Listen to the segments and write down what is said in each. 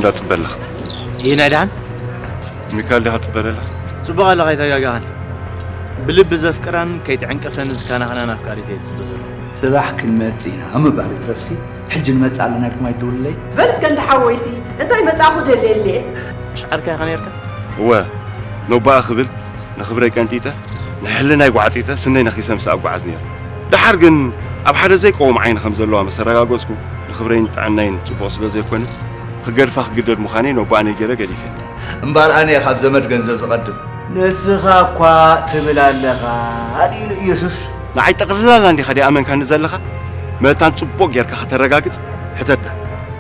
እንዳጽበ ኣለኻ። ይህን ዕዳን? ሚካል ዲኻ ትጽበ ዘለኻ? ጽቡቕ ኣለኻ ኣይተጋጋኻን። ብልቢ ዘፍቅራን ከይትዕንቀፈኒ ዝከናኸናን ኣፍቃሪት እየ ዝጽበ ዘለኹ። ጽባሕ ክንመጽእ ኢና ምባል ይትረፍሲ፣ ሕጂ ንመጽእ ኣለና ኢልኩም ኣይትደውሉለይ? በል እስከ እንዳ ሓወይሲ፣ እንታይ መጻእኹ ደልየልየ? ምሽ ዓርካ ኢኻ ነርካ? እወ፣ ኖባኣ ክብል ንኽብረይ ቀንጢጠ፣ ንሕልናይ ጓዕጺተ፣ ስነይ ነኺሰ ምስኣ እጓዓዝ ነይረ። ደሓር ግን ኣብ ሓደ ዘይቀውም ዓይኒ ከም ዘለዋ ምስ ኣረጋገጽኩ፣ ንኽብረይን ጥዕናይን ጽቡቕ ስለ ዘይኮነ፣ ክገድፋ ክግደድ ምዃነይ ኖባኣ ነጊረ ገዲፈ። እምበኣር ኣነ እየ ካብ ዘመድ ገንዘብ ዝቐድም። ንስኻ እኳ ትብል ኣለኻ፣ ኣድኢሉ ኢየሱስ። ንዓይ ጠቕላላ እንዲኻ ድኣ ኣመንካኒ ዘለኻ? መታን ጽቡቕ ጌርካ ከተረጋግጽ ሕተታ፣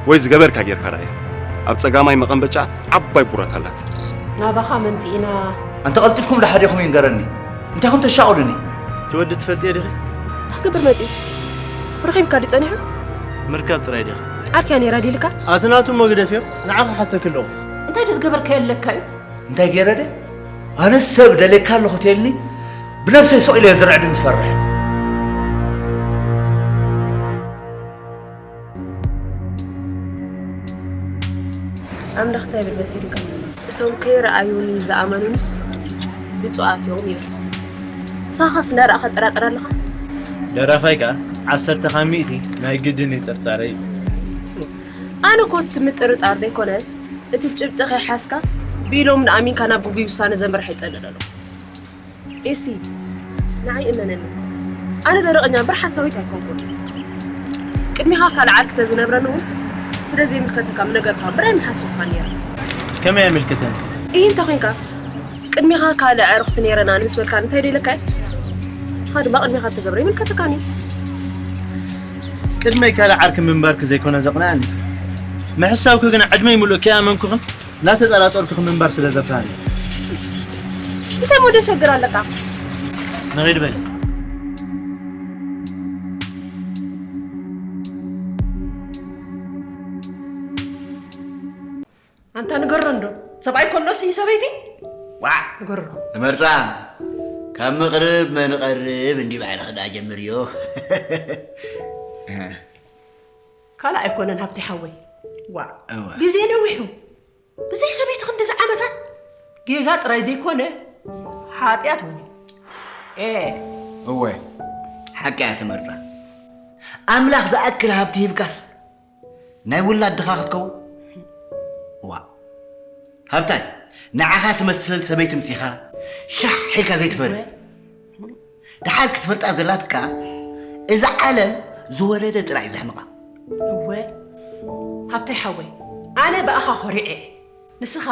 ወይ ዝገበርካ ጌርካ ርኣያ። ኣብ ጸጋማይ መቐንበጫ ዓባይ ቡራት ኣላት። ናባኻ መምጺእና። ኣንታ ቀልጢፍኩም ደሓዲኹም ይንገረኒ። እንታይ ኹም ተሻቕሉኒ? እቲ ወዲ ትፈልጥዮ ዲኺ? እንታይ ክገብር መጺኡ? ረኺብካ ድዩ ጸኒሑ? ምርካብ ጥራይ ዲኻ? ዓርክያ ነይራ ድዩ ኢልካ? ኣቲ ናቱ እሞ ግደፍዮ፣ ንዓኻ ሓተኪ ኣለኹ። እንታይ ድዩ ዝገበርካዮ ኣለካ እዩ? እንታይ ገይረ ደ? ኣነስ ሰብ ደልየካ ኣለኹ ትየልኒ፣ ብነብሰይ ስቕ ኢለ ዝርዕድን ዝፈርሕን። ኣምላኽ እንታይ ይብል መሲልካ? እቶም ከይረኣዩኒ ዝኣመኑንስ ብፁዓት እዮም ይብል። ንስኻስ እናረኣኻ ትጠራጠር ኣለኻ? ደራፋይ ከኣ ዓሰርተ ካብ ሚእቲ ናይ ግድን እዩ ጥርጣረ እዩ። ኣነ እኮ እቲ ምጥርጣር ዘይኮነ፣ እቲ ጭብጢ ከይሓዝካ ብኢሎም ንኣሚንካ ናብ ግጉይ ውሳነ ዘምርሕ ይጸልእ ኣሎ። ኤሲ፣ ንዓይ እመነኒ። ኣነ ደረቐኛ እምበር ሓሳዊት ኣይኮንኩን። ቅድሚኻ ካልእ ዓርኪ ተዝነብረኒ እውን ስለ ዘይምልከተካ ምነገርካ እምበር ኣይምሓሰብካን ነይረ። ከመይ ኣይምልከተኒ? ኢሂ እንተ ኾይንካ፣ ቅድሚኻ ካልእ ኣዕሩኽቲ ነይረናኒ ምስ በልካኒ እንታይ ዶ ኢለካ እየ? ንስኻ ድማ ቅድሚኻ እተገብረ ይምልከተካን እዩ። ቅድመይ ካልእ ዓርኪ ምንባርኪ ዘይኮነ ዘቕንኣኒ። ምሕሳብኪ ግን ዕድመይ ሙሉእ ከይኣመንኩኽን እናተጠራጠርኩ ክምንባር ስለ ዘፍርሃኒ። እንታይ ሞ ደሸግር ኣለካ? ንኺድ በሊ። ኣንታ ንገሮ እንዶ፣ ሰብኣይ ከሎሲ ሰበይቲ? ዋዕ! ንገሮ። ትመርጻ፣ ካብ ምቕርብ መንቐርብ እንዲ ባዕልኺ ደኣ ጀምርዮ። ካልእ ኣይኮነን ሃብቲ ሓወይ። ዋዕ! እወ። ግዜ ነዊሑ። ብዘይ ሰበይቲ ክንድዚ ዓመታት ጌጋ ጥራይ ዘይኮነ፣ ሓጢኣት እውን እዩ። ኤ። እወ፣ ሓቂ እያ ትመርጻ። ኣምላኽ ዝኣክል ሃብቲ ሂብካስ፣ ናይ ውላድ ድኻ ክትከውን? ዋእ። ሃብታይ፣ ንዓኻ ትመስል ሰበይቲ ምጺኻ፣ ሻሕ ኢልካ ዘይትፈሪ። እወ። ደሓር ክትፈልጣ ዘላትካ፣ እዛ ዓለም ዝወለደ ጥራይ እዩ ዘሕምቓ። እወ፣ ሃብታይ ሓወይ፣ ኣነ ብኣኻ ኮሪዐ እየ። ንስኻ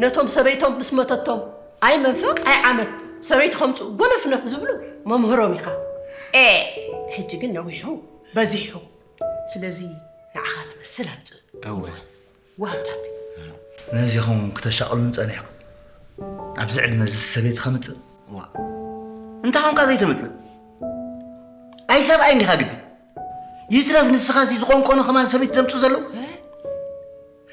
ነቶም ሰበይቶም ምስ መተቶም ኣይ መንፈቕ ኣይ ዓመት ሰበይቲ ከምጽኡ ጎነፍነፍ ዝብሉ መምህሮም ኢኻ። ኤ፣ ሕጂ ግን ነዊሑ በዚሑ። ስለዚ ንዓኻ ትመስል ኣምጽእ። እወ። ወሃብ ሃብቲ። ነዚኹም ክተሻቕሉን ጸኒሕኩም። ኣብዚ ዕድመ እዚ ሰበይቲ ከምጽእ? ዋ። እንታይ ኾንካ ዘይተምጽእ? ኣይ ሰብኣይ እንዲኻ ግዲ። ይትረፍ ንስኻሲ ዝቆንቆኖ ከማን ሰበይቲ ተምጽእ ዘለዉ? እ?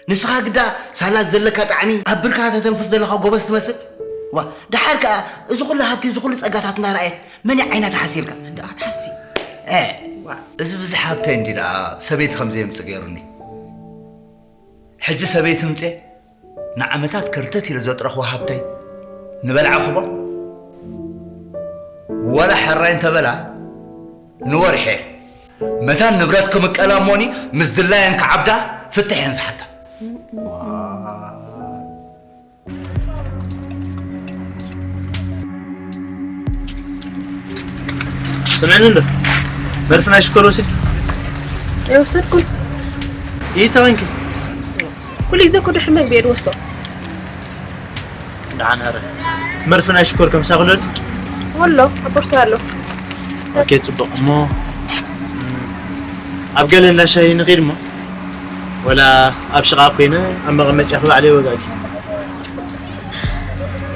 ንስኻ ግዳ ሳላ ዘለካ ጣዕሚ ኣብ ብርካ ተተንፍስ ዘለኻ ጎበዝ ትመስል። ዋ፣ ደሓር ከኣ እዚ ኩሉ ሃብቲ፣ እዚ ኩሉ ጸጋታት እናረኣየት መን እዩ ዓይና ትሓስየልካ? እንዳ ክትሓሲ። እ። ዋ። እዚ ብዙሕ ሃብተይ እንዲ ደኣ ሰበይቲ ከም ዘየምጽእ ገይሩኒ። ሕጂ ሰበይቲ ምጽኤ ንዓመታት ከርተት ኢለ ዘጥረኽዎ ሃብተይ ንበልዓ ክቦ ወላ ሕራይ እንተበላ ንወርሒ መታን ንብረት ክምቀላ እሞኒ ምስ ድላየን ክዓብዳ ፍትሕ እየን ዝሓታ። ስምዕኒ እንዶ፣ መርፊ ናይ ሽኮር ወሲድ? ኣይወሰድኩን። ይህ ተወንኪ? ኩሉ ግዜ እኮ ድሕሪ መግቢ እየ ድወስዶ። ደሓን ሃረ። መርፊ ናይ ሽኮር ከምሳኽሎ ኣሎ፣ ኣብ ቦርሳ ኣሎ። ኦኬ፣ ጽቡቕ። እሞ፣ ኣብ ገለ እንዳ ሻሂ ንኺድ እሞ፣ ወላ ኣብ ሽቓቕ ኮይነ ኣብ መቐመጫኺ ባዕለይ ወጋእኪ።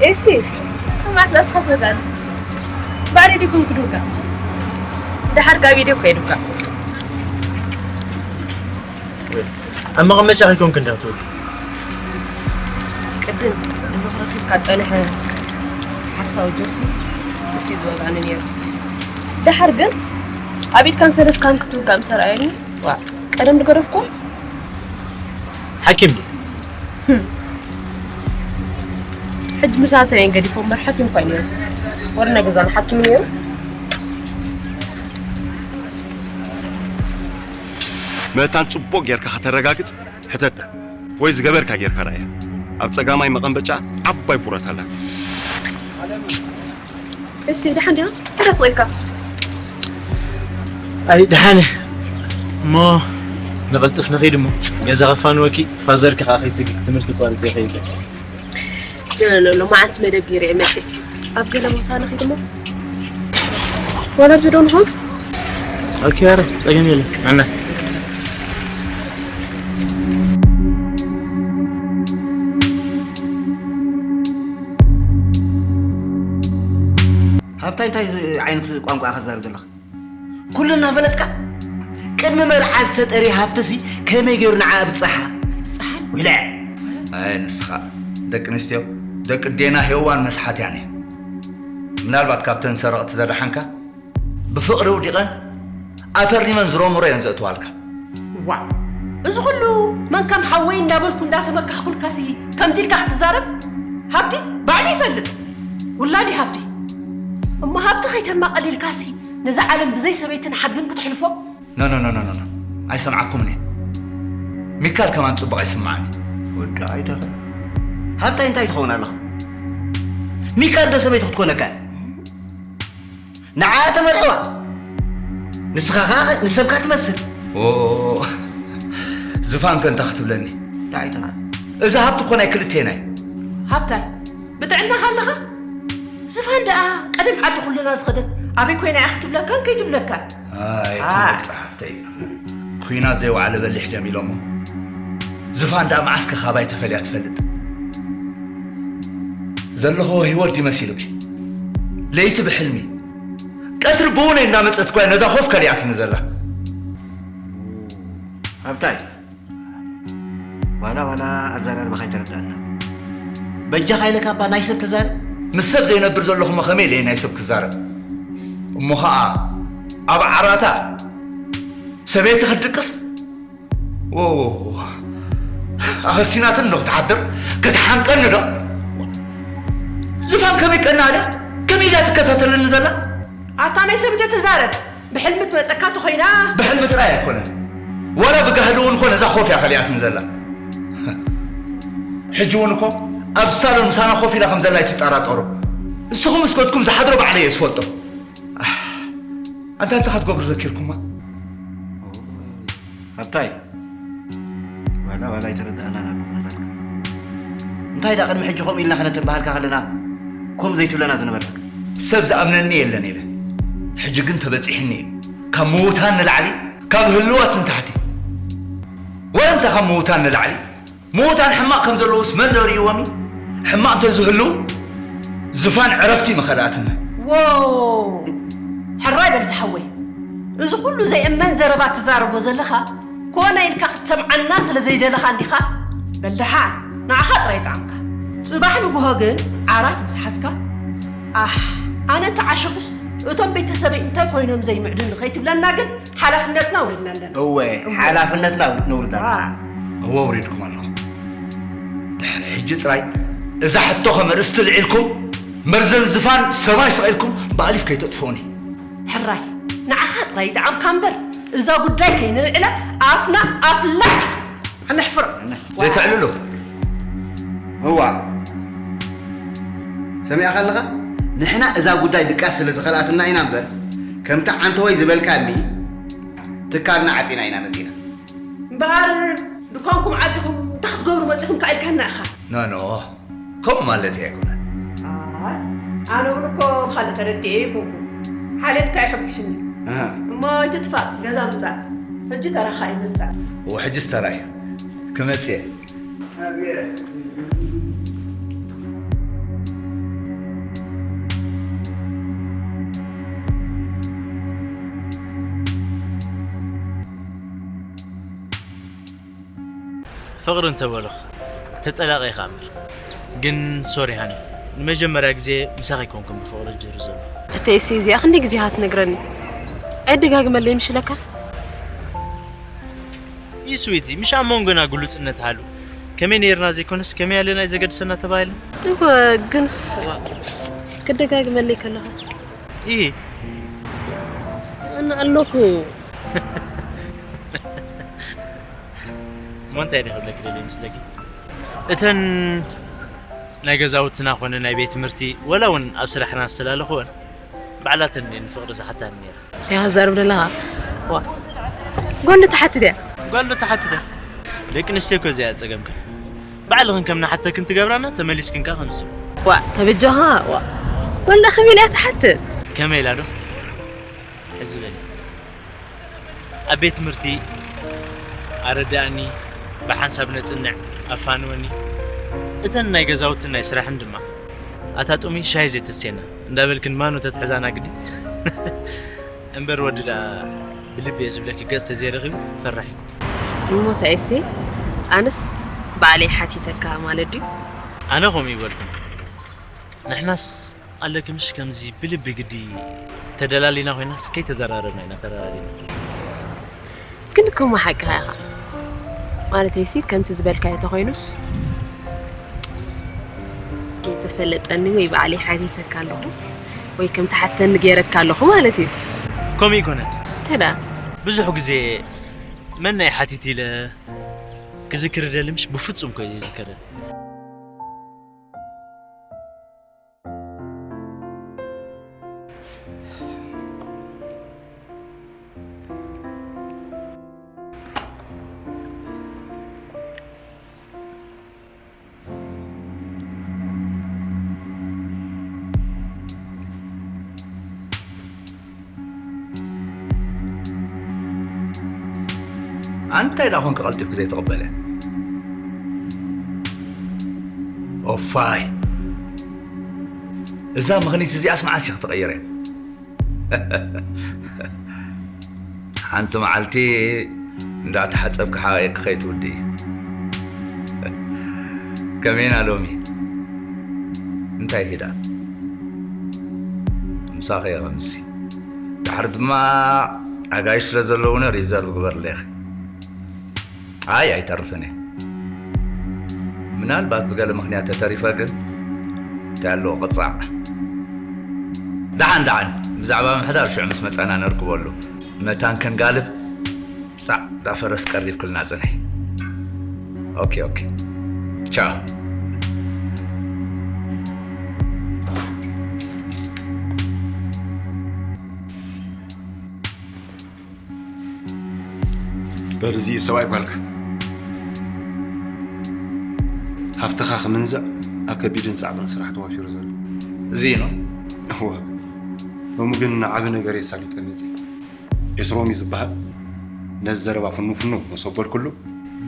ኤሲ፣ ካብ መዓስ ኣስኻ ትወጋእኒ? ባዕለይ ዲኩም ክድውጋ? ደሓር ካብ ኢደ እኮ የድውጋ። ኣብ መቐመጫኺ ኮንክ እንዳትወጊ። ቅድም እዚ ክረኽብካ ጸንሐ ሓሳዊ ጆሲ፣ እሱ እዩ ዝወጋእኒ ነይሩ። ደሓር ግን ኣብ ኢድካን ሰለፍካን ክትውጋእ ምስ ኣርኣየኒ፣ ዋ፣ ቀደም ድገደፍኩ። ሓኪም ድዩ? ሕጂ ምሳተይ እዮም ገዲፎም መርሓት እዮም ኮይኖም። ወርና ገዛን ሓኪም እዮም። መታን ጽቡቕ ጌርካ ከተረጋግጽ ሕተታ፣ ወይ ዝገበርካ ጌርካ ርኣያ። ኣብ ጸጋማይ መቐንበጫ ዓባይ ቡረት ኣላት። እሺ፣ ደሓን ዲኻ? ተረስቂልካ። ኣይ ደሓን እየ እሞ ንቕልጥፍ ንኺድ እሞ ገዛ ኸፋንወኪ ፋዘርኪ ከዓ ከይትግ ትምህርቲ ቋርፂ ከይደ ሎማዓንቲ መደብ ገይረ እየ መፅእ። ኣብ ገለ ቦታ ንኺድ እሞ ወለዲ ዶ ንኾን? ኦኬ፣ ኧረ ፀገም የለን። ኣነ ሃብታይ እንታይ ዓይነት ቋንቋ ኢኻ ትዛረብ ዘለኻ? ኩሉ እናፈለጥካ ቅድሚ መርዓ ዝተጠርየ ሃብትሲ ከመይ ገይሩ ንዓ ብፅሓ? ብፅሓ ወይለ ኣይ ንስኻ ደቂ ኣንስትዮ ደቂ ዴና ሄዋን መስሓትያን እየ። ምናልባት ካብተን ሰረቕቲ ዘድሓንካ ብፍቕሪ ውዲቐን ኣፈሪመን ዝሮምሮ እየን ዘእትዋልካ። ዋዕ እዚ ኩሉ መን ከም ሓወይ እንዳበልኩ እንዳተመካሕኩልካሲ ከምዚ ኢልካ ክትዛረብ? ሃብቲ ባዕሉ ይፈልጥ ውላድ እዩ ሃብቲ። እሞ ሃብቲ ከይተማቐል ኢልካሲ ነዛ ዓለም ብዘይ ሰበይትን ሓድግን ክትሕልፎ? ኖ ኖ ኖ ኖ ኖ ኣይሰምዓኩምን እየ። ሚካል ከማን ጽቡቕ ኣይስምዓን እዩ። ወዲ ኣይተኸ ሃብታይ እንታይ ትኸውን ኣለኻ? ሚካል ዶ ሰበይቲ ክትኮነካ እያ? ንዓ ተመርዕዋ። ንስኻ ኸዓ ንሰብካ ትመስል። ኦ ዝፋን ከ እንታይ ክትብለኒ? ንዓ ኣይተኸ እዚ ሃብቲ እኮ ናይ ክልቴና እዩ። ሃብታይ ብጥዕናኻ ኣለኻ? ዝፋን ደኣ ቀደም ዓዲ ኩልና ዝኸደት ኣበይ ኮይና እያ ክትብለካን ከይትብለካን? ኣይ ትምህርት ጸሓፍተይ ኩናት ዘይወዓለ በሊሕ ደም ኢሎሞ ዝፋን ደኣ መዓስከ ካባይ ተፈልያ ትፈልጥ? ዘለኽዎ ህይወት ድዩ መሲሉኪ? ለይቲ ብሕልሚ ቀትሪ ብውነይ እንዳመጸት እኳ ነዛ ኮፍ ከሊኣትኒ ዘላ። ሃብታይ ዋላ ዋላ ኣዘራርባኻ ኣይተረዳእና። በጃኻ ኢለካ እባ ናይ ሰብ ተዛረብ። ምስ ሰብ ዘይነብር ዘለኹሞ ከመይ ኢለ ናይ ሰብ ክዛረብ? እሞ ኸዓ ኣብ ዓራታ ሰበይቲ ክትድቅስ? ዎ ኣኸሲናትን ዶ ክትሓድር ክትሓንቀኒ ዶ? ዝፋን ከመይ ቀና ድያ? ከመይ ኢላ ትከታተለኒ ዘላ? ኣታ ናይ ሰብ እንተ ተዛረብ ብሕልሚ ትመጸካ ተኾይና። ብሕልሚ ጥራይ ኣይኮነን ዋላ ብጋህዲ እውን እኮ ነዛ ኮፍ እያ ከሊኣትኒ ዘላ። ሕጂ እውን እኮ ኣብ ሳሎን ምሳና ኮፍ ኢላ ከም ዘላ ኣይትጠራጠሩ። ንስኹም ምስ ከድኩም ዝሓድሮ ባዕለይ እየ ዝፈልጦ። ኣንታ እንታይ ክትገብሩ ዘኪርኩማ? ሃብታይ ዋላ ዋላ ኣይተረዳእናን ኣሎ ኩነታትካ። እንታይ ደኣ ቅድሚ ሕጂ ከምኡ ኢልና ክነተባሃልካ ከለና ከምኡ ዘይትብለና ዝነበርካ? ሰብ ዝኣምነኒ የለን ኢለ ሕጂ ግን ተበፂሕኒ እዩ። ካብ ምዉታን ንላዕሊ ካብ ህልዋት ንታሕቲ። ወረ እንታይ ካብ ምዉታን ንላዕሊ ምዉታን ሕማቕ ከም ዘለዉስ መን ዶ ርእይዎም እዩ? ሕማቕ እንተዝህልው ዝፋን ዕረፍቲ ምኸልኣትኒ። ዎው ሕራይ በል ዝሓወይ፣ እዚ ኩሉ ዘይእመን ዘረባ ትዛረቦ ዘለኻ ኮነ ኢልካ ክትሰምዓና ስለ ዘይደለኻ እንዲኻ? በል ደሓን ንዓኻ ጥራይ ይጥዓምካ። ጽባሕ ንግሆ ግን ዓራት ምስ ሓዝካ ኣሕ ኣነ እንተዓሸኹስ እቶም ቤተሰበይ እንታይ ኮይኖም ዘይምዕዱኒ ከይትብለና ግን ሓላፍነትና ኣውሪድና ኣለና። እወ ሓላፍነትና ነውርዳ ኣለና። እወ ኣውሪድኩም ኣለኹም። ድሕሪ ሕጂ ጥራይ እዛ ሕቶ ከም ኣርእስቲ ልዒልኩም መርዘን ዝፋን ሰማይ ሰቒልኩም ብኣሊፍ ከይተጥፍኡኒ። ሕራይ ንዓኻ ጥራይ ይጥዓምካ እምበር እዛ ጉዳይ ከይነልዕላ ኣፍና ኣፍ ላጥ ኣይነሕፍሮ። ዘይተዕልሉ። እዋ ሰሚዕኻ ኣለኻ? ንሕና እዛ ጉዳይ ድቃስ ስለ ዝኸልኣትና ኢና እምበር ከምቲ ዓንተወይ ዝበልካኒ ትካልና ዓፂና ኢና መፂና። እምበኣር ድኳንኩም ዓፂኹም እንታይ ክትገብሩ መፂኹም ከኣ ኢልካና ኢኻ። ኖ ኖ ከምኡ ማለተይ ኣይኮነን። ኣይ ኣነ እውን እኮ ብኻልእ ተረዲኤ ኣይኮንኩን። ሓልየትካ የሐጒስኒ። እሞ ኣይትጥፋእ ገዛ ምፃእ። ሕጂ ተራኻ እዩ ምምፃእ። እወ ሕጅስ ተራይ ክመፅእ እየ። ፍቕሪ እንተበሉኽ ተጠላቒኻ እምበር። ግን ሶሪ ሃኒ፣ ንመጀመርያ ግዜ ምሳኺ ኣይኮንኩን ብፍቕሪ ጀሩ ዘሎ። እተይሲ እዚኣ ክንደይ ግዜ ኢኻ ትነግረኒ? ኣይደጋግመለይ ምሽ ኢለካ። ይስዊቲ፣ ምሽ ኣብ መንጎና ግሉጽነት ሃሉ። ከመይ ነይርና ዘይኮነስ ከመይ ኣለና እዩ ዘገድሰና ተባሂልና። እወ፣ ግንስ ክደጋግመለይ ከለኻስ? ኢ ኣነ ኣለኹ። እሞ እንታይ ደኸብለኪ ደልየ ምስለኪ? እተን ናይ ገዛውትና ኮነ ናይ ቤት ትምህርቲ፣ ወላ እውን ኣብ ስራሕና ዝተላለኽወን ባዕላተን እየን ንፍቕሪ ዝሓታኒ ነይረን። ያዛርብ ደለኻ ዋ፣ ጓል ተሓትት እያ። ጓል ተሓትት እያ። ደቂ ኣንስትዮ እኮ እዚኣ ጸገምክን። ባዕልኽን ከም ንሓተክን ትገብራና፣ ተመሊስክን ከኣ ክንስብ። ዋ ተበጃኻ። ዋ ጓል ከመይ ኢላ ትሓትት? ከመይ ኢላ ዶ? ሕዚ በሊ። ኣብ ቤት ትምህርቲ ኣረዳእኒ፣ ብሓንሳብ ነጽንዕ፣ ኣፋንወኒ። እተን ናይ ገዛውትን ናይ ስራሕን ድማ ኣታ ጡሚ ሻሂ ዘይተስየና እንዳበልክን ማኖ ተትሕዛና ግዲ። እምበር ወዲ ደኣ ብልቢ እየ ዝብለኪ፣ ገጽ ተዘይረኺቡ ፈራሕ እዩ። እሞ ታይሲ ኣነስ ባዕለይ ሓቲተካ ማለት ድዩ? ኣነ ከምኡ ይበልኩም። ንሕናስ ኣለኪ ምሽ ከምዚ ብልቢ ግዲ ተደላሊና ኮይናስ ከይተዘራረብና ኢና ተደላሊና። ግን እኮ እሞ ሓቅኻ ኢኻ። ማለተይሲ ከምቲ ዝበልካዮ ተኾይኑስ ከይተፈለጠኒ ወይ ባዕለይ ሓቲተካ ኣለኹ ወይ ከም ትሓተኒ ገይረካ ኣለኹ ማለት እዩ። ከምኡ ይኮነን። እንታይ ደኣ? ብዙሕ ግዜ መን ናይ ሓቲት ኢለ ክዝክር ይደሊ ምሽ ብፍጹም እኮ እዩ ዘይዝከረኒ። ኣንታይ ደኣ ኮንካ ቀልጢፍካ ዘይትቕበለ? ኦፋይ፣ እዛ ምኽኒት እዚኣስ መዓስ ኢኺ ትቕይርያ? ሓንቲ መዓልቲ እንዳተሓጸብኪ ሓቒቕኪ ከይትውድኢ። ከመይና ሎሚ? እንታይ ሂዳ? ምሳኺ እየ ከምሲ። ድሓር ድማ ኣጋይሽ ስለ ዘለዉኒ ሪዘርቭ ግበርለይ ኢኺ። ኣይ ኣይተርፍን እየ። ምናልባት ብገለ ምኽንያት ተተሪፈ ግን እንታይ ኣለዎ ቅጻዕ። ደሓን ደሓን ብዛዕባ ምሕዳር ሽዑ ምስ መጻና ነርክበሉ። መታን ከንጋልብ ጻዕ እታ ፈረስ ቀሪብክልና ጽንሒ። ኦኬ ኦኬ። ቻው። በልዚ ሰብኣይ ጓልካ ሃፍትኻ ክምንዝዕ ኣብ ከቢድን ጻዕርን ስራሕ ተዋፊሩ ዘሎ። እዚ እዩ ነው። እወ። ሎሚ ግን ንዓቢ ነገር የሳሊጠ መጺ። ኤስሮም እዩ ዝበሃል። ነዚ ዘረባ ፍኑ ፍኑ መሰበልኩሉ።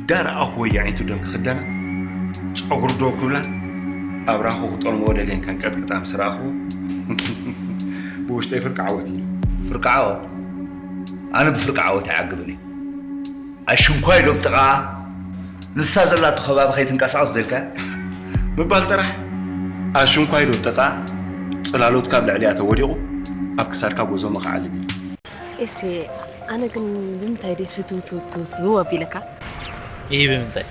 ዳር ኣኹ ወያዒንቱ ደም ክኽደና፣ ጨጉሪ ዶ ክብላ፣ ኣብራኹ ክጠልምኦ ደልየን ከንቀጥቅጣ ምስ ረኣኹዎ፣ ብውሽጠይ ፍርቂ ዓወት እዩ። ፍርቂ ዓወት? ኣነ ብፍርቂ ዓወት ኣይዓግብን እየ። ኣሽንኳይ ዶ ብጥቓ ንሳ ዘላቶ ከባቢ ከይትንቀሳቐስ ደልካ? ምባል ጥራሕ። ኣሽንኳይ ዶ ብጥቓ ጽላሎትካ ኣብ ልዕሊኣ ተወዲቑ ኣብ ክሳድካ ጎዞሞ ክዓልብ እዩ። ኤሴ፣ ኣነ ግን ብምንታይ ድየ ፍትውትውትውትው ኣቢለካ? ይህ ብምንታይ?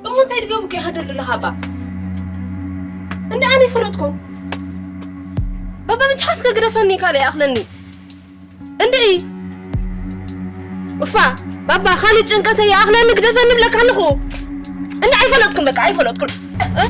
እሞ እንታይ ድገብርኩ ኢኻ ደለኻ ኣባ? እንደ ኣነ ይፈለጥኩ። ባባ ምንጭ ሓስከ ግደፈኒ ካልእ ይኣኽለኒ። እንድዒ። እፋ፣ ባባ፣ ካልእ ጭንቀተይ ይኣኽለኒ፣ ግደፈኒ እብለካ ኣለኹ። እንድዒ ኣይፈለጥኩን፣ በቃ፣ ኣይፈለጥኩን። እ?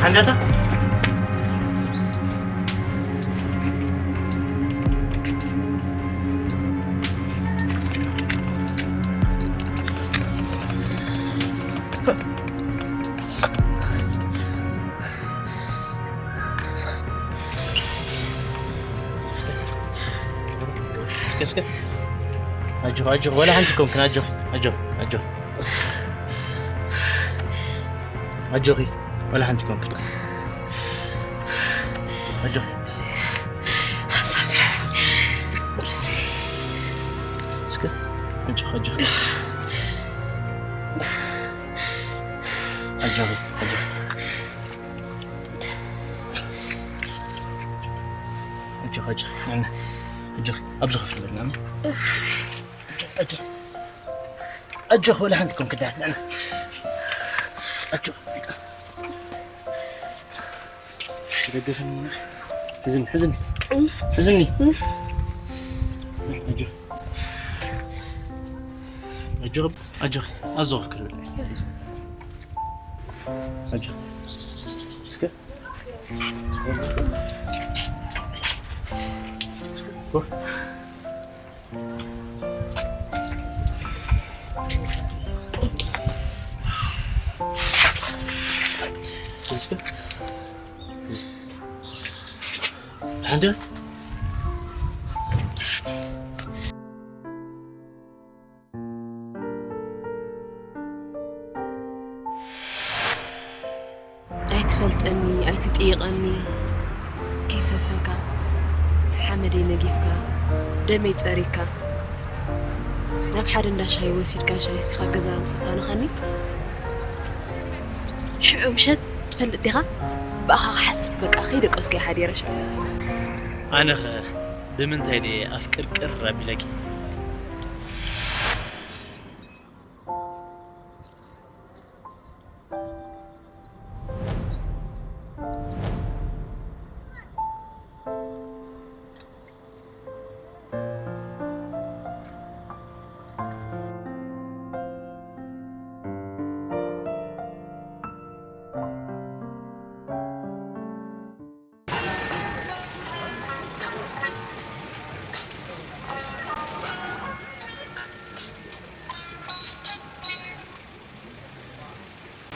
ሓንዳታ? እስከ ኣጆኺ፣ ኣጆኺ፣ ወላ ሓንቲ ኮንክን፣ ኣጆኺ፣ ኣጆኺ፣ ኣጆኺ። ኣጆኺ፣ ወላ ሓንቲ ኮንክን። ኣጆኺ። እስከ፣ ኣጆኺ፣ ኣጆኺ። ኣጆኺ፣ ኣጆኺ። ኣጆኺ፣ ኣጆኺ፣ ናና፣ ኣጆኺ፣ ኣብዚ ኮፍ ንበል፣ ናና። ኣጆኺ፣ ኣጆኺ፣ ኣጆኺ፣ ወላ ሓንቲ ኮንክን፣ ናና፣ ኣጆኺ። ደገፍኒ፣ ሕዝኒ፣ ሕዝኒ፣ ሕዝኒ። ኣጆኺ፣ ኣጆኺ፣ ኣጆኺ፣ ኣብዚ ኮፍ ንበል። ኣጆኺ፣ እስከ ኣይትፈልጠኒ፣ ኣይትጥይቐኒ። ከይፈፈንካ፣ ሓመደይ ነጊፍካ፣ ደመይ ጸሪግካ፣ ናብ ሓደ እንዳ ሻሂ ወሲድካ ሻሂ ኣስቲኻ ገዛ ምስ ኣፋንኻኒ፣ ሽዑ ምሸት ትፈልጥ ዲኻ? ብኣኻ ክሓስብ በቃ ከይደቀስኩ እየ ሓዲረ ሽዑ። ኣነኸ ብምንታይ ድየ ኣፍቅርቅር ኣቢለኪ?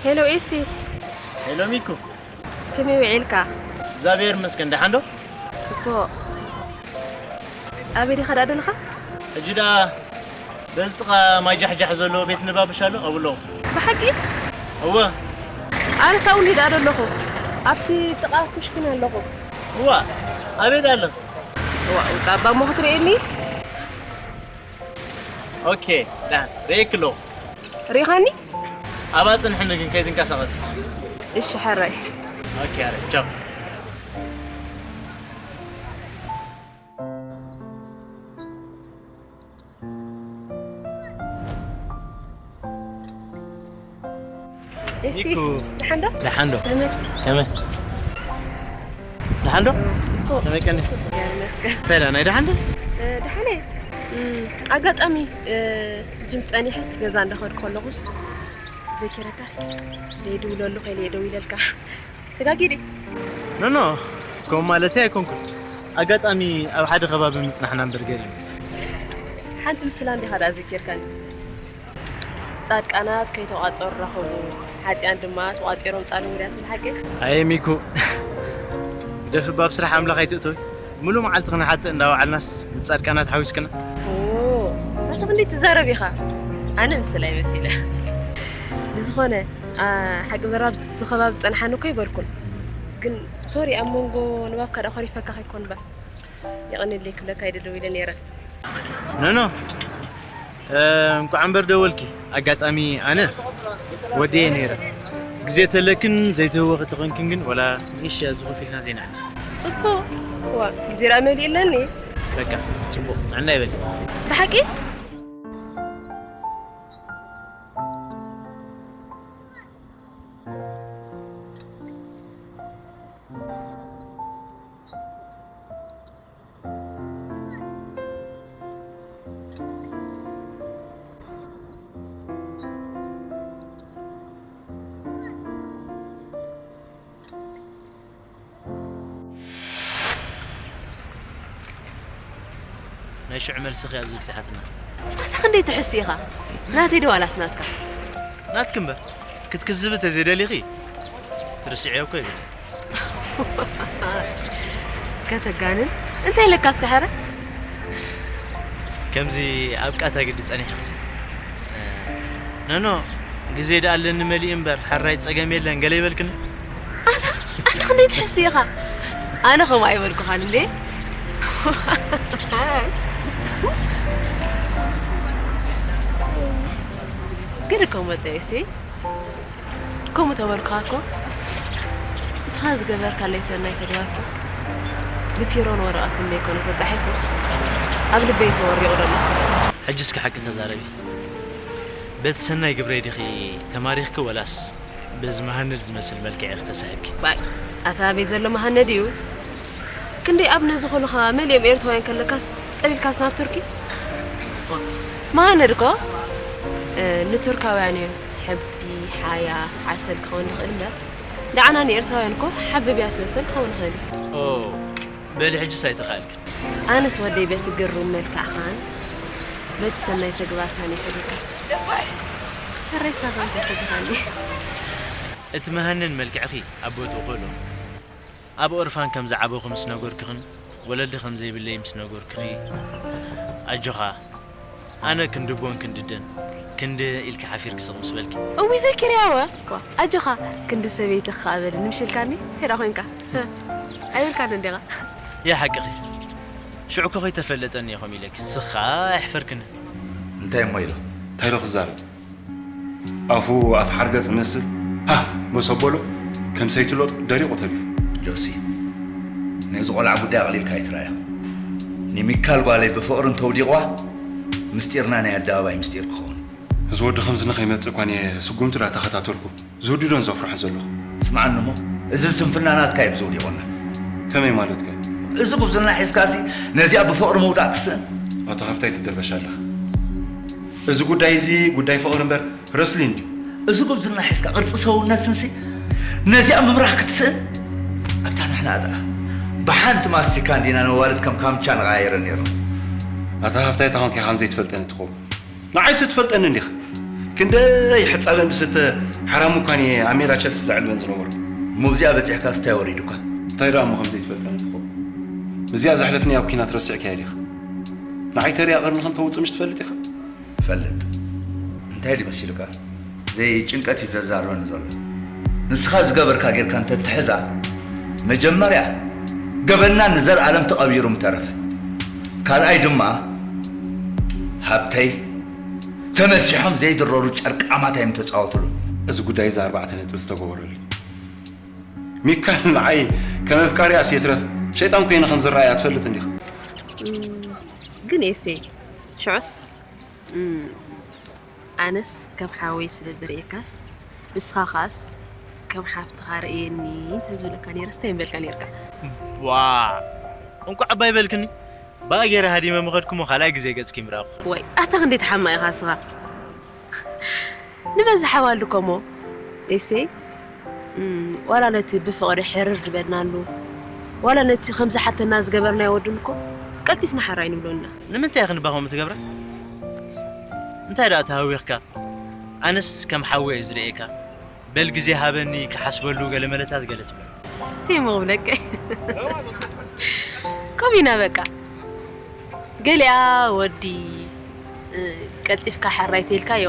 ሄሎ ኤሲ። ሄሎ ሚኩ። ከመይ ውዒልካ? እግዚኣብሔር ይመስገን፣ ደሓን ዶ? ጽቡቕ። ኣበይ ዲኻ ደኣ ዘለኻ? ሕጂ ደኣ በዚ ጥቓ ማይ ጃሕጃሕ ዘለዎ ቤት ንባብ ሻሎ ኣብኡ ኣለኹ። ብሓቂ? እወ። ኣነስ ኣብኡ እንድየ ደኣ ዘለኹ። ኣብቲ ጥቓ ኩሽክን ኣለኹ። እዋ፣ ኣበይ ደኣ ኣለኺ? እዋ፣ ውጻእ እባ እሞ ክትርእየኒ? ኦኬ፣ ደሓን ርእየኪ ኣለኹ። ርኢኻኒ? ኣብኣ ጽንሕኒ ግን ከይትንቀሳቐሲ። እሺ፣ ሕራይ። ኦኬ፣ ሕራይ። ቻው። እሺ፣ ሚኩ። ደሓን ዶ? ደሓን ዶ? ከመይ? ከመይ? ደሓን ዶ? ጽቡቕ። ከመይ ቀኒ? ይመስገን። እንታይ ደኣ፣ ናይ ደሓን ዶ? እ፣ ደሓን እየ። እም፣ ኣጋጣሚ፣ እ፣ ጅም ጸኒሐስ ገዛ እንዳኸድኩ ከለኹስ ዘኪረካስ ደይድውለሉ ከይለ እየ ደው ኢለልካ። ተጋጊ ድየ? ኖ፣ ኖ፣ ከምኡ ማለተይ ኣይኮንኩን። ኣጋጣሚ ኣብ ሓደ ከባቢ ምጽናሕና እምበር ገለ። ሓንቲ ምስላ እንዲኻ ደኣ ዘኪርካኒ። ጻድቃናት ከይተቋጸሩ ረኸቡ፣ ሓጥያን ድማ ተቋጺሮም ጣሉ እንድያ ትብል ሓቂ? ኣየ ሚኩ፣ ግደፊ እባ ኣብ ስራሕ ኣምላኽ ኣይትእተዊ። ምሉእ መዓልቲ ክንሓጥእ እንዳወዓልናስ ምስ ጻድቃናት ሓዊስክና። ኦ፣ ኣታ ክንደይ ትዛረብ ኢኻ? ኣነ ምስላ ይመሲለ። ብዝኾነ፣ ኣ፣ ሓቂ ዘራብ ዝኸባብ ዝጸንሓኒ እኮ ኣይበልኩን። ግን ሶሪ፣ ኣብ መንጎ ንባብካ ደኣ ኮሪፈካ ከይኮን እባ። የቐንየለይ ክብለካ ይደሊ ኢለ ነይረ። ኖ፣ ኖ። እ፣ እንቋዕ እምበር ደወልኪ። ኣጋጣሚ ኣነ ወዲየ ነይረ። ግዜ ተለክን ዘይትህወኺ ተኾንክን ግን ወላ ንእሽያ ዝኾፍ ኢልና ዘይንዕልል። ጽቡቕ። ዋ፣ ግዜ ደኣ መሊእለኒ። በቃ፣ ጽቡቕ። ንዕና ይበል። ብሓቂ? ናይ ሽዑ መልስኺ እያ ኣብዚ ኣብጺሓትና። ኣታ ክንደይ ትሕሱ ኢኻ? ናተይ ዶ ዋላስ ናትካ? ናትኪ እምበር። ክትክዝቢ ተዘይደሊኺ ትርስዕዮ እኮ ይብል። ከተጋንን? እንታይ ኢለካ እስከ ሕረ? ከምዚ ኣብ ቃታ ግዲ ጸኒሕክሲ። ኖኖ፣ ግዜ ደኣ ኣለኒ መሊኡ እምበር፣ ሕራይ ጸገም የለን፣ ገለ ይበልክኒ። ኣታ ኣታ ክንደይ ትሕሱ ኢኻ? ኣነ ከምኡ ኣይበልኩኻን እንዴ። ግን እኮ መጠየሲ ከምኡ ተበልኩኻ እኮ። ንስኻ ዝገበርካለይ ሰናይ ተግባር እኮ ብፒሮን ወረቐትን ዘይኮነ ተጻሒፉ፣ ኣብ ልበይ ተወሪቑ ዘሎ። ሕጂ እስኪ ሓቂ ተዛረቢ። በቲ ሰናይ ግብረይ ዲኺ ተማሪኽኪ ወላስ በዚ መሃንድ ዝመስል መልክዕ ኢኺ ተሳሒብኪ? ዋይ፣ ኣታ ኣበይ ዘሎ መሃነድ እዩ? ክንደይ ኣብ ነዚ ከሉኻ መሊኦም ኤርትራውያን ከለካስ ጠሊልካስ ናብ ቱርኪ? መሃነድ እኮ ንቱርካውያን እዩ። ሕቢ፣ ሓያ፣ ዓሰል ክኸውን ይኽእል እምበር ንዓና ንኤርትራውያን እኮ ሓብብያት መሰል ክኸውን ይኽእል እዩ። ኦ፣ በሊ ሕጅስ ኣይተኻእልክን። ኣነስ ወደይ በቲ ግሩም መልክዕኻን በቲ ሰናይ ተግባርካን ይፈልካ። ሕራይ ሳባ እንታይ ፈቲኻኒ? እቲ መሃነን መልክዕኺ ኣብ ቦትኡ ክእሎ። ኣብ ኦርፋን ከም ዝዓበኹ ምስ ነገርክኽን ወለዲ ከም ዘይብለይ ምስ ነገርክኺ፣ ኣጆኻ፣ ኣነ ክንዲ ቦን ክንዲ ደን ክንዲ ኢልኪ ሓፊርኪ ስቕ ምስ በልኪ። እውይ ዘኪርያወ። ዋ፣ ኣጆኻ፣ ክንዲ ሰበይቲ ክኸኣበልኒ ምሽልካኒ። እንታይ ደኣ ኮንካ? ህ፣ ኣይበልካን እንዲኻ። ያ ሓቅኺ። ሽዑ እኮ ከይተፈለጠኒ እየ ከምኡ ኢለኪ። ስኻ ኣየሕፈርክን። እንታይ እሞ ኢሎ? እንታይ ዶ ክዛረብ? ኣፉ ኣፍ ሓርገጽ እመስል ሃህ መሰበሎ ከም ሰይቲ ሎጥ ደሪቑ ተሪፉ። ጆሲ፣ ነዚ ቆልዓ ጉዳይ ኣቕሊልካ ኣይትረኣዮ። ንሚካል ጓለይ ብፍቕሪ እንተውዲቕዋ ምስጢርና ናይ ኣደባባይ ምስጢር ክኸውን። እዚ ወዲ ከምዚ ንኸይመጽእ እኳ እየ ስጉምቲ ዳ ተኸታተልኩ ዝህድዶን ዘፍርሖ ዘለኹ። ስምዓኒ እሞ፣ እዚ ስንፍና ናትካ እዩ ኣብዚ ውዲቑና። ከመይ ማለትካ? እዚ ጉብዝና ሒዝካሲ ነዚኣ ብፍቕሪ ምውዳቕ ክስእን? ኣቶ ሃፍታይ ትድርበሽ ኣለኻ። እዚ ጉዳይ እዚ ጉዳይ ፍቕሪ እምበር ረስሊን ድዩ? እዚ ጉብዝና ሒዝካ ቅርጺ ሰውነትንሲ ነዚኣ ምምራሕ ክትስእን? ኣታ ንሕና ደኣ ብሓንቲ ማስቲካ እንዲና ነዋልድ ከም ካምቻ ንቐያየረ ነይሩ። ኣታ ሃፍታይ እታ ኾንካ ኢኻ ዘይትፈልጠኒ ትኸውን። ንዓይሲ ትፈልጠኒ እንዲኻ። ክንደይ ሕጻበ ምስተ ሓራሙ እኳን እየ ኣብ ሜዳ ቸልሲ ዘዕልበን ዝነበሩ። እሞ ብዚኣ በጺሕካስ እንታይ ወሪዱካ? እንታይ ደኣ እሞ ከም ዘይትፈልጠኒ ትኸውን? ብዚኣ ዘሕለፍኒ ኣብ ኲናት ረሲዕካዮ ዲኻ? ንዓይ ተሪኣ ቀርኒ ከም ተውጽእ ምሽ ትፈልጥ ኢኻ? እፈልጥ። እንታይ ድዩ መሲሉካ? ዘይ ጭንቀት እዩ ዘዛርበኒ ዘሎ። ንስኻ ዝገበርካ ጌርካ እንተትሕዛ፣ መጀመርያ ገበንና ንዘልኣለም ተቐቢሩ ምተረፈ። ካልኣይ ድማ፣ ሃብተይ፣ ተመሲሖም ዘይድረሩ ጨርቃማት እዮም ተጻወትሉ። እዚ ጉዳይ እዚ ኣርባዕተ ነጥቢ ዝተገበረሉ እዩ። ሚካል ንዓይ ከም ኣፍቃሪኣስ ይትረፍ ሸይጣን ኮይነ ከም ዝረኣያ ትፈልጥ እንዲኻ። ግን ኤሴ፣ ሽዑስ፣ እም፣ ኣነስ ከም ሓወይ ስለ ዝርእየካስ፣ ንስኻ ኸኣስ ከም ሓፍትኻ ርእየኒ እንተዝብለካ ነይረስ እንታይ ምበልካ ነይርካ? ዋ፣ እንቋዕ ኣባይ በልክኒ። ብኣ ገይረ ሃዲመ ምኸድኩሞ ካልኣይ ግዜ ገጽኪ ምረኣኹ። ወይ ኣታ ክንደይ ትሓማቕ ኢኻ ንስኻ። ንበዝሕ ኣዋልድ እኮ እሞ ኤሴ፣ እም፣ ዋላ ነቲ ብፍቕሪ ሕርር ዝበልናሉ፣ ዋላ ነቲ ከምዚ ሓተና ዝገበርናዮ ወድን እኮ ቀልጢፍና ሓራይ ንብሎ ኢና። ንምንታይ ኢኺ ንባኾም ትገብራ? እንታይ ደኣ ተሃዊኽካ? ኣነስ ከም ሓወይ እየ ዝርእየካ። በል ግዜ ሃበኒ ክሓስበሉ ገለ መለታት ገለ ትብል። እንታይ እሞ ክብለካ? ከምኡ ኢና በቃ። ገሊኣ ወዲ፣ እ፣ ቀልጢፍካ ሕራይ ተይልካዮ፣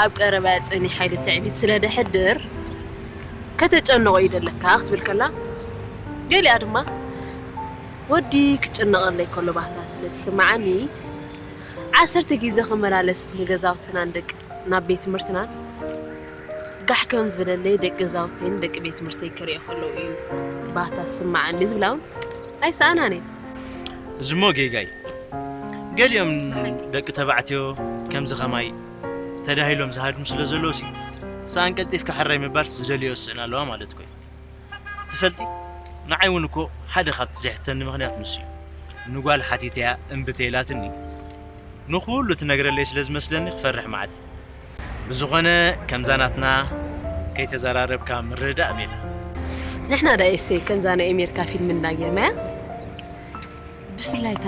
ኣብ ቀረባ ጸኒሓ ኢሉ ትዕቢት ስለ ደሕድር፣ ከተጨንቖ እዩ ደለካ ክትብል ከላ፣ ገሊኣ ድማ ወዲ ክጭነቐለይ ከሎ ባህታ ስለ ዝስምዓኒ፣ ዓሰርተ ግዜ ክመላለስ ንገዛውትናን ደቂ ናብ ቤት ትምህርትናን ጋሕ ከም ዝበለለይ ደቂ ገዛውተይን ደቂ ቤት ትምህርተይ ክርእዮ ከለዉ እዩ ባህታ ዝስምዓኒ ዝብላ እውን ኣይሰኣናን እየን። እዚሞ ጌጋ እዩ። ገሊኦም ደቂ ተባዕትዮ ከምዚ ኸማይ ተዳሂሎም ዝሃድሙ ስለ ዘለዉ ሲ ሰኣን ቀልጢፍካ ሕራይ ምባልስ ዝደልዮ ዝስእና ኣለዋ ማለት እኮ እዩ። ትፈልጢ፣ ንዓይ እውን እኮ ሓደ ካብቲ ዘይሕተኒ ምኽንያት ንሱ እዩ። ንጓል ሓቲተያ እምቢ ተይላትኒ ንኹሉ ትነግረለይ ስለ ዝመስለኒ ክፈርሕ መዓት። ብዝኾነ ከምዛ ናትና ከይተዘራረብካ ምርድዳእ ኣሜላ። ንሕና ዳ ኤሰይ ከምዛ ናይ ኣሜሪካ ፊልም እንዳጌርናያ ብፍላይ እታ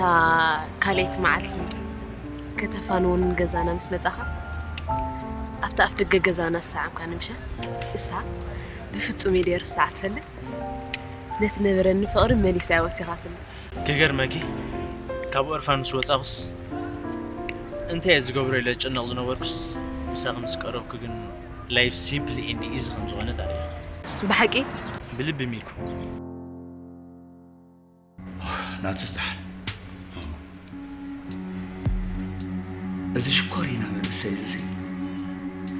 ካልኣይቲ መዓልቲ ከተፋንወኒ ንገዛና ምስ መጻኻ ኣብቲ ኣፍ ደገ ገዛና ዝሰዓምካኒ ምሸት እሳ ብፍጹም ኢለ ርሳዓ ትፈልጥ ነቲ ነበረኒ ፍቕሪ መሊሳ እያ ወሲኻትኒ። ክገርመኪ ካብ ኦርፋን ምስ ወጻኹስ እንታይ እየ ዝገብሮ ኢለ ዝጭነቕ ዝነበርኩስ፣ ምሳኺ ምስ ቀረብኩ ግን፣ life simply and easy ከም ዝኾነ ተረዲኤ። ብሓቂ? ብልቢ ሚኩ። ናቱስ ደሓን። እዚ ሽኮሪና መንእሰይ እዚ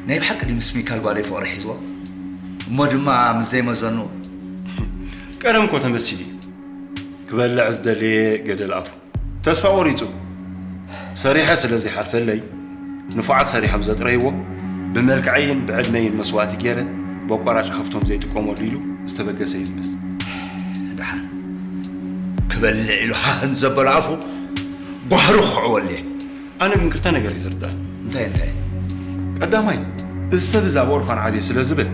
ናይ ብሓቂ ድዩ ምስ ሚካል ጓለይ ፍቕሪ ሒዝዎ? እሞ ድማ ምስ ዘይመዘኑ? ቀደም እኮ ተመሲሉ እዩ። ክበልዕ ዝደለየ ገደል ኣፉ። ተስፋ ቆሪጹ። ሰሪሐ ስለ ዘይሓልፈለይ፣ ንፉዓት ሰሪሖም ዘጥረይዎ፣ ብመልክዐይን ብዕድመይን መስዋእቲ ገይረ፣ በቋራጭ ሃፍቶም ዘይጥቀመሉ ኢሉ ዝተበገሰ እዩ ዝመስል። ደሓን ክበልዕ ኢሉ ሃህን ዘበለ ኣፉ ጓህሩ ክኽዕወሉ እየ። ኣነ ግን ክልተ ነገር እዩ ዝርዳእ። እንታይ እንታይ? ቀዳማይ፣ እዚ ሰብ እዚ ኣብ ኦርፋን ዓብየ ስለ ዝብል፣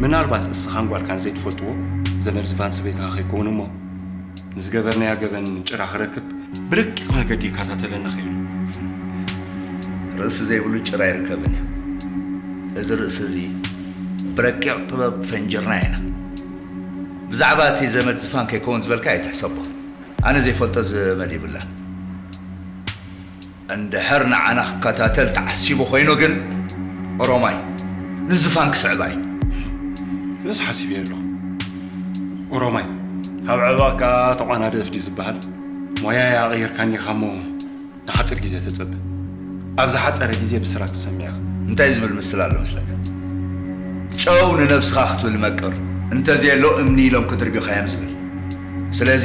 ምናልባት እስኻን ጓልካን ዘይትፈልጥዎ ዘመድ ዝፋን ሰበይትኻ ከይከውን እሞ፣ ንዝገበርናዮ ገበን ጭራ ክረክብ ብረቂቕ መገዲ ይከታተለና ኸይዱ። ርእሲ ዘይብሉ ጭራ ኣይርከብን እዩ። እዚ ርእሲ እዚ ብረቂቕ ጥበብ ፈንጅርና ኢና። ብዛዕባ እቲ ዘመድ ዝፋን ከይከውን ዝበልካ ኣይትሕሰቦ። ኣነ ዘይፈልጦ ዘመድ የብላን። እንድሕር ንዓና ክከታተል ተዓሲቡ ኮይኑ ግን፣ ኦሮማይ ንዝፋን ክስዕባ እዩ። ንስ ሓሲበዮ ኣለኹ። ኦሮማይ፣ ካብ ዕባካ ተቋናደፍ ድዩ ዝበሃል? ሞያይ ኣቕይርካኒ ኢኻ እሞ ንሓጺር ግዜ ተጸበ። ኣብ ዝሓጸረ ግዜ ብስራት ትሰምዕ ኢኻ። እንታይ ዝብል ምስላ ኣሎ መስለካ? ጨው ንነብስኻ ክትብል መቅር፣ እንተዘየሎ እምኒ ኢሎም ክድርብዩኻ እዮም ዝብል። ስለዚ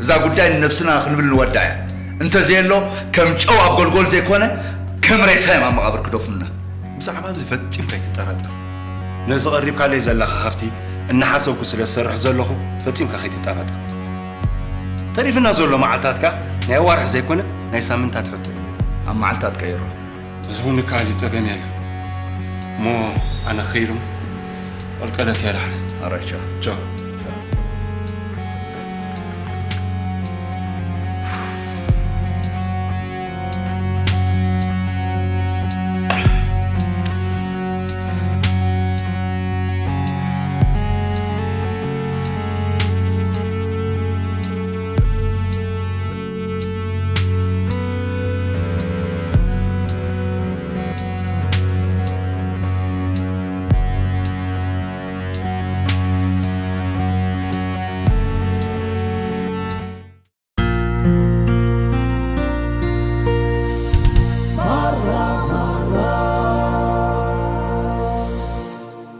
እዛ ጉዳይ ንነብስና ክንብል ንወዳ እያ። እንተዘየሎ ከም ጨው ኣብ ጎልጎል ዘይኮነ ከም ሬሳ እዮም ኣብ መቓብር ክደፍኑና። ብዛዕባ እዚ ፈጺምካ ኣይትጠራጠር። ነዚ ቀሪብካለይ ዘለኻ ሃፍቲ እናሓሰብኩ ስለ ዝሰርሕ ዘለኹ ፈጺምካ ከይትጠራጠር። ተሪፍና ዘሎ መዓልታትካ ናይ ኣዋርሕ ዘይኮነ ናይ ሳምንታት ሕቶ እዩ። ኣብ መዓልታት ቀይሮ። እዚ እውን ካልእ ጸገም የለን። እሞ ኣነ ክኸይድ እሞ ቀልቀለት እየ ዳሕረ። ኣራይ ቻው። ቻው።